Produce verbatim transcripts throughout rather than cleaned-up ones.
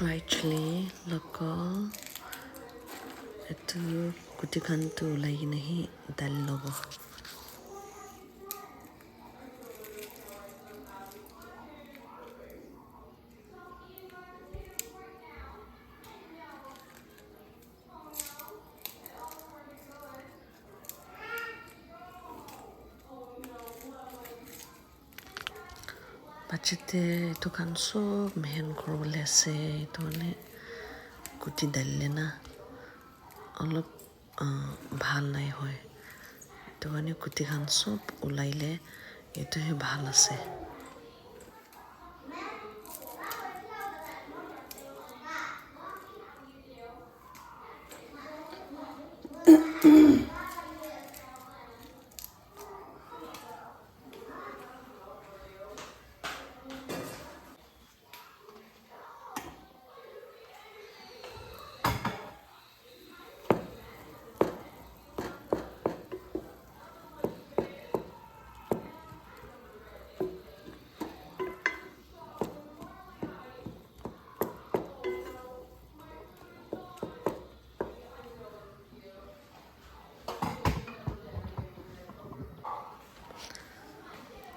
Dry chili, local. Etu kuti khan tu ulai kena hi dali lobo. Pachete etu khan sob mehen kuribole ase, etu hoile kuti dalile na olop, ah, bhal nai hoi, etu karne kuti khan sob ulaile etu he bhal ase.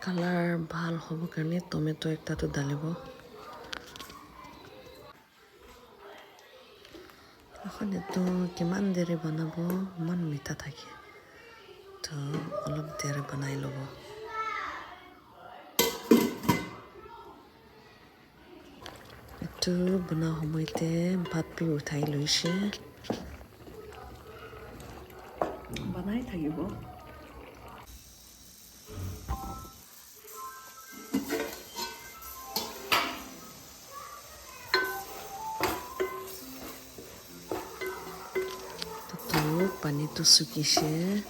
Color bhal hobo karne tomato ekta tu dalibo. Akhon etu kiman deri banabo, iman mitha thake. To olop deri banai lobo. Etu bana homoi te bhat bi uthai loise. Banai thakibo. Etu pani tu sukise.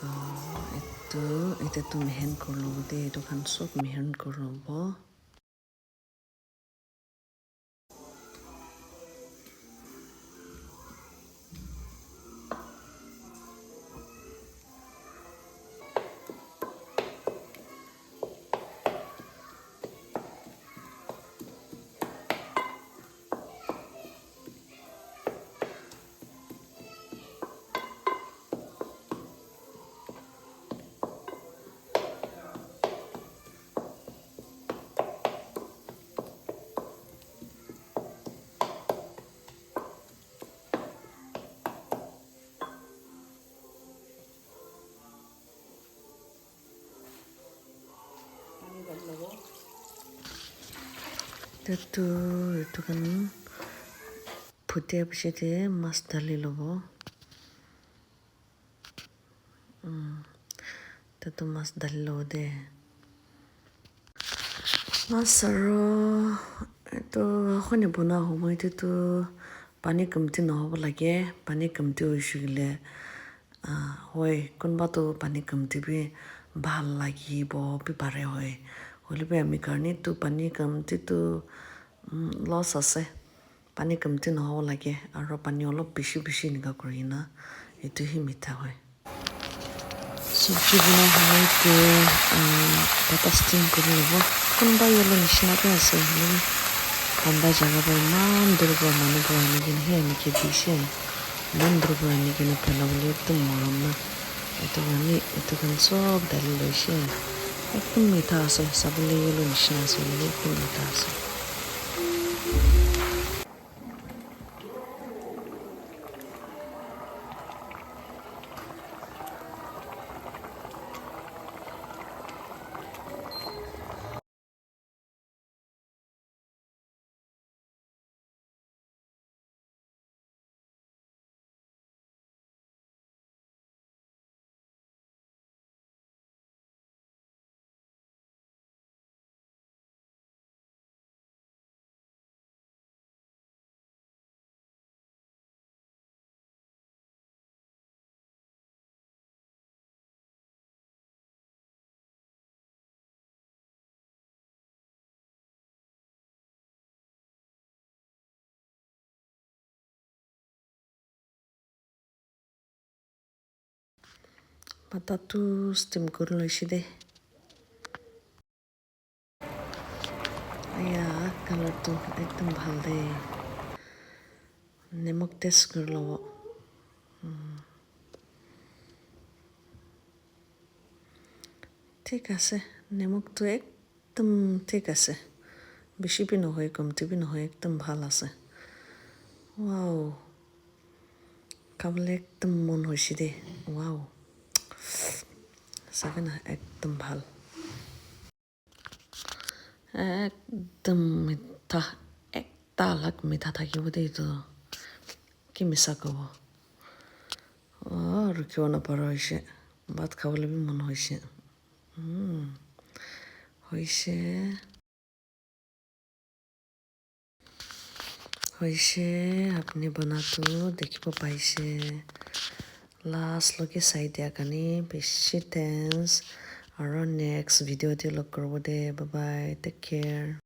Ah, etu, etu tu mehen kurlobo de, etu khan sob mehen kurlobo. Etu, etu khan phutia piche te mas dali lobo. Umm, etu tu mas dali lobo de. Mas aro etu akhoni bona homoi te tu pani kamti nahobo lage. Pani kamti hoishe koile, ah, hoi, kunba tu pani kamti bi bhal lagibo bi pare hoi. Hoile bi ami karne tu pani kamti tu, umm, loss ase. Pani kamti nahobo lage, aro pani olop bishi bishi enika kurikena, etu he mitha hoi. Sabji bana hoi te, um, pata steam kuri lobo. Kunba yellow nishina bi ase, hoilebi thanda jaga para eman dur para manu para ani kena he ani ke dishe. Eman dur para ani kena phelabole ekdum morom na. Etu karne etu khan sob dali loishe. Ekdum mitha ase, sabole yellow nishina ase, hoilebi ekdum mitha ase. Pata tu steam kuri loishe de. Aya, Color tu ekdum bhal de. Nimok taste kuri lobo. Hmm. Thik ase. Nimok tu ekdum thik ase. Bishi bi nohoi, komti bi nohoi, ekdum bhal ase. Wow. Khabole ekdum mon hoise de. Wow. Sabi na, ekdum bhal. Ekdum mitha. Ekta alak mitha thakibo de etu. Ki misa kobo. Oh, rukhibo napara hoise. Bhat khabole bi mon hoise. Hmm. Hoise. Hoise, apni bana tu dikhibo paise. Last loke sai dia karne bishi thanks. Aro next video te log koribo de. Bye bye. Take care.